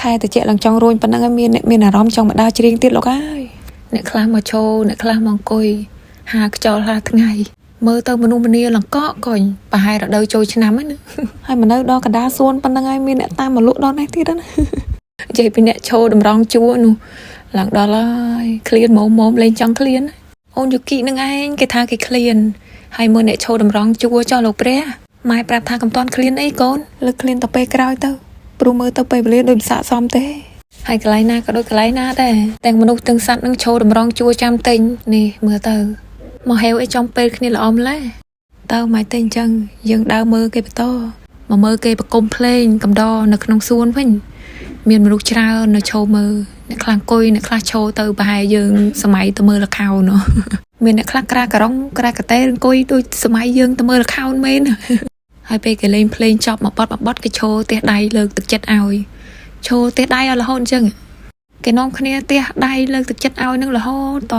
ខែតិចឡើងចង់រួញប៉ុណ្ណឹងហើយមានអ្នកមានអារម្មណ៍ចង់មកដើរច្រៀងទៀតលោកហើយអ្នកខ្លះមកឈរអ្នកខ្លះមកអង្គុយហាខ្យល់ហាថ្ងៃមើលទៅមនុស្សម្នាលង្កកកុញប្រហែលរដូវចូលឆ្នាំហ្នឹងណាហើយមកនៅដល់កណ្ដាលសួនប៉ុណ្ណឹងហើយមានអ្នកតាមមកលក់ដល់នេះទៀតណានិយាយពីអ្នកឈរតម្រង់ជួរនោះឡើងដល់ហើយឃ្លានមុំមុំលេងចង់ឃ្លានអូនយូគីនឹងឯងគេថាគេឃ្លានហើយមើលអ្នកឈរតម្រង់ជួរចោះលោកព្រះម៉ែប្រាប់ថាកំតាន់ឃ្លានអីកូនលើកឃ្លានទៅពេលក្រោយទៅព្រោះមើលទៅពេលវេលាដូចមិនស័ក្តិសមទេហើយកន្លែងណាក៏ដូចកន្លែងណាដែរទាំងមនុស្សទាំងសត្វនឹងឈរតម្រង់ជួរចាំទិញនេះមើលទៅមកហេវអីចំពេលគ្នាល្អម្ល៉េះតើមិនទេអញ្ចឹងយើងដើរមើលគេបន្តមកមើលគេប្រគំភ្លេងកំដរនៅក្នុងសួនវិញ មានមនុស្សច្រើននៅឈរមើលអ្នកខ្លះអង្គុយអ្នកខ្លះឈរទៅប្រហែលយើងសម័យទៅមើលល្ខោនណោះ មានអ្នកខ្លះក្រាការ៉ុងក្រាកាតេអង្គុយដូចសម័យយើងទៅមើលល្ខោនមែន ហើយពេលគេលេងភ្លេងចប់មួយបត់មួយបត់គេឈរទះដៃលើកទឹកចិត្តឲ្យឈរទះដៃឲ្យរហូតអញ្ចឹងគេនាំគ្នាទះដៃលើកទឹកចិត្តឲ្យនឹងរហូតត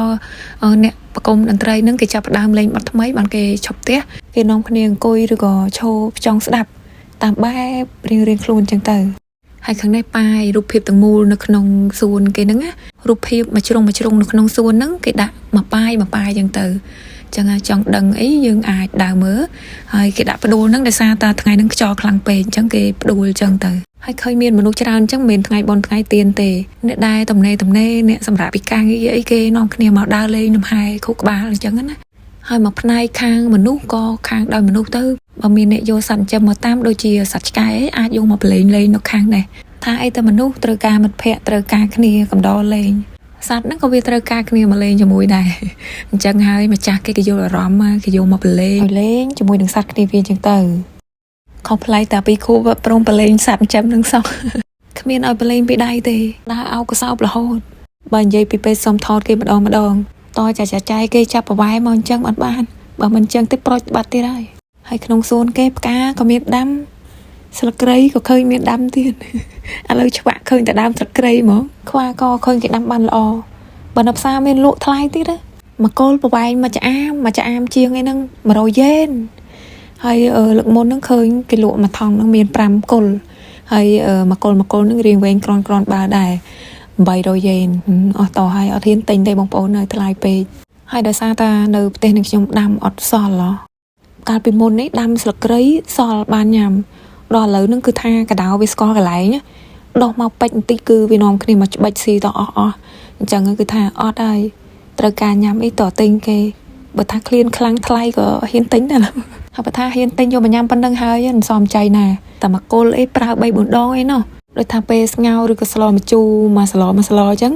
អ្នកប្រគំតន្ត្រីនឹងគេចាប់ផ្ដើមលេងបទថ្មីបានគេឈប់ទះគេនាំគ្នាអង្គុយឬក៏ឈរផ្ចង់ស្ដាប់តាមបែបរៀងៗខ្លួនអញ្ចឹងទៅ ហើយខាងនេះប៉ាយរូបភាពទាំងមូលនៅក្នុងសួនគេហ្នឹងណារូបភាពមួយជ្រុងមួយជ្រុងនៅក្នុងសួនហ្នឹងគេដាក់មួយប៉ាយមួយប៉ាយអញ្ចឹងទៅអញ្ចឹងចង់ដឹងអីយើងអាចដើរមើលហើយគេដាក់ផ្ដួលហ្នឹងដោយសារតែថ្ងៃហ្នឹងខ្យល់ខ្លាំងពេកអញ្ចឹងគេផ្ដួលអញ្ចឹងទៅហើយឃើញមានមនុស្សច្រើនអញ្ចឹងមិនមែនថ្ងៃបុណ្យថ្ងៃទៀនទេអ្នកដែលតំណេតំណេអ្នកសម្រាប់ពីការងារអីគេនាំគ្នាមកដើរលេងលំហែខួរក្បាលអញ្ចឹងណាហើយមកផ្នែកខាងមនុស្សក៏ខាងដោយមនុស្សទៅបើមានអ្នកយកសត្វចិញ្ចឹមមកតាមដូចជាសត្វឆ្កែអាចយកមកប្រឡែងលេងនៅខាងនេះថាអីតែមនុស្សត្រូវការមិត្តភ័ក្តិត្រូវការគ្នាកំដរលេងសត្វហ្នឹងក៏វាត្រូវការគ្នាមកលេងជាមួយដែរអញ្ចឹងហើយម្ចាស់គេគេយល់អារម្មណ៍គេយកមកប្រឡែងឲ្យលេងជាមួយនឹងសត្វគ្នាវាអញ្ចឹងទៅខុសប្លែកតែពីគូព្រមប្រឡែងសត្វចិញ្ចឹមនឹងសោះគ្មានឲ្យប្រឡែងពីដៃទេដើរអោកសោបរហូតបើនិយាយពីពេលសុំថតគេម្ដងម្ដងតចាចាចៃគេចាប់ប្រវែមកអញ្ចឹងអត់បានបើមិនអញ្ចឹងទេប្រូចបាត់ទៀតហើយហើយក្នុងសួនគេផ្កាក៏មានដាំស្លឹកគ្រៃក៏ឃើញមានដាំទៀតឥឡូវឆ្វាក់ឃើញតែដើមស្លឹកគ្រៃហ្មងខ្វាក៏ឃើញគេដាំបានល្អបើនៅផ្សារមានលក់ថ្លៃទៀតណាមកគោលប្រវែងមួយចាអាមមួយចាអាមជាងអីហ្នឹង100យេនហើយលើកមុនហ្នឹងឃើញគេលក់មួយថង់ហ្នឹងមាន5គល់ហើយមួយគល់មួយគល់ហ្នឹងរៀងវែងក្រនក្រនបើដែរ800យេនអស់តហើយអត់ហ៊ានទិញទេបងប្អូននៅថ្លៃពេកហើយដោយសារតានៅប្រទេសនឹងខ្ញុំដាំអត់សល់ហ៎កាលពីមុននេះដាំស្លឹកគ្រៃសល់បានញ៉ាំដល់ឥឡូវហ្នឹងគឺថាកដៅវាស្គាល់កន្លែងដោះមកពេចបន្តិចគឺវានាំគ្នាមកច្បិចស៊ីតអស់អស់អញ្ចឹងគឺថាអត់ហើយត្រូវការញ៉ាំអីតទិញគេបើថាឃ្លានខ្លាំងថ្លៃក៏ហ៊ានទិញដែរហើយបើថាហ៊ានទិញយកមកញ៉ាំប៉ុណ្្នឹងហើយមិនសមចៃណាតែមកគល់អីប្រើ3 4ដងអីណោះដូចថាពេលស្ងោរឬក៏ស្លម្ជូរមួយស្លមួយស្លអញ្ចឹង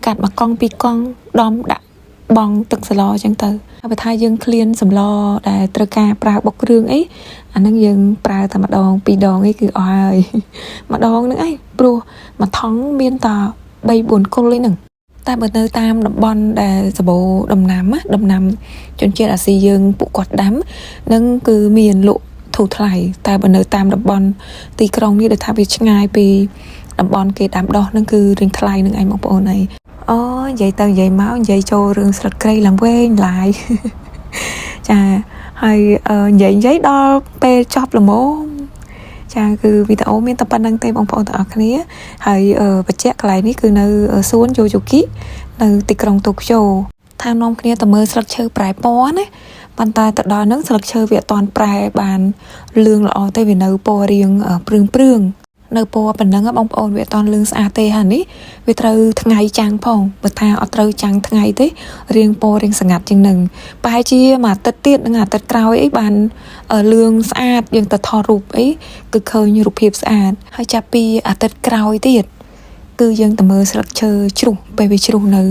កាត់មួយកង់ពីរកង់ដំដាក់បងទឹកស្លអញ្ចឹងទៅហើយបើថាយើងឃ្លានសម្លដែលត្រូវការប្រើបុកគ្រឿងអីអាហ្នឹងយើងប្រើតែម្ដងពីរដងអីគឺអស់ហើយម្ដងហ្នឹងឯងព្រោះមួយថង់មានតែ3 4គល់អីហ្នឹងតែបើនៅតាមតំបន់ដែលសម្បូរដំណាំណាដំណាំជនជាតិអាស៊ីយើងពួកគាត់ដាំនឹងគឺមានលក់ធូរថ្លៃតែបើនៅតាមតំបន់ទីក្រុងនេះដែលថាវាឆ្ងាយពីតំបន់គេដាំដុះនឹងគឺរៀងថ្លៃនឹងឯងបងប្អូនអីអូនិយាយទៅនិយាយមកនិយាយចូលរឿងស្លឹកគ្រៃឡើងវែងឡាយចាហើយនិយាយនិយាយដល់ពេលចប់ល្មមចាគឺវីដេអូមានតែប៉ុណ្្នឹងទេបងប្អូនទាំងអស់គ្នាហើយបញ្ជាក់កន្លែងនេះគឺនៅសួនយូយូគីនៅទីក្រុងតូក្យូថានាំគ្នាទៅមើលស្លឹកឈើប្រែពណ៌ណាប៉ុន្តែទៅដល់ហ្នឹងស្លឹកឈើវាអត់ទាន់ប្រែបានលឿងល្អទេវានៅពណ៌រាងព្រឿងព្រឿងនៅពណ៌ប៉ុណ្ណឹងបងប្អូនវាអត់ទាន់លឿងស្អាតទេហើយនេះវាត្រូវថ្ងៃចាំងផងបើថាអត់ត្រូវចាំងថ្ងៃទេរៀងពណ៌រៀងស្ងាត់ជាងនឹងប្រហែលជាមួយអាទិត្យទៀតនឹងអាទិត្យក្រោយអីបានលឿងស្អាតយើងទៅថតរូបអីគឺឃើញរូបភាពស្អាតហើយចាប់ពីអាទិត្យក្រោយទៀតគឺយើងទៅមើលស្លឹកឈើជ្រុះពេលវាជ្រុះនៅ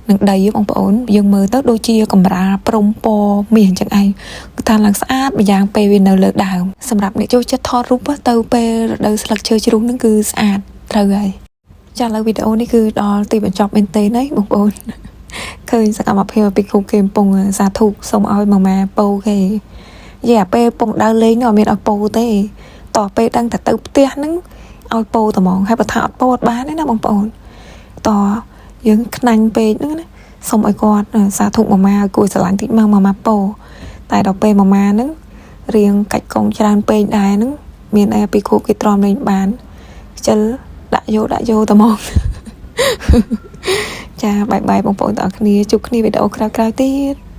នឹងដីបងប្អូនយើងមើលទៅដូចជាកម្រាលព្រំពណ៌មាសអញ្ចឹងឯងគឺថាឡើងស្អាតម្យ៉ាងពេលវានៅលើដើមសម្រាប់អ្នកចូលចិត្តថតរូបទៅពេលរដូវស្លឹកឈើជ្រុះហ្នឹងគឺស្អាតត្រូវហើយចាឥឡូវវីដេអូនេះគឺដល់ទីបញ្ចប់មែនទេណាបងប្អូនឃើញសកម្មភាពពីគ្រូគេកំពុងសាធុសូមឲ្យម៉ាម៉ាពោគេនិយាយអាពេលពងដើរលេងនោះអត់មានឲ្យពោទេតោះពេលដឹងតែទៅផ្ទះហ្នឹងឲ្យពោត្មងហើយបើថាអត់ពោអត់បានទេណាបងប្អូនតយើងខ្នាញ់ពេកហ្នឹងណាសូមឲ្យគាត់សាធុម៉ាម៉ាឲ្យគួរស្រឡាញ់តិចមកម៉ាម៉ាពោតែដល់ពេលម៉ាម៉ាហ្នឹងរៀងកាច់កងច្រើនពេកដែរហ្នឹងមានអីពីគ្រូគេទ្រាំលេងបានខ្ជិល ដាក់យកដាក់យកតែមក ចា bye bye បងប្អូនទាំងអស់គ្នាជួបគ្នាវីដេអូក្រោយៗទៀត។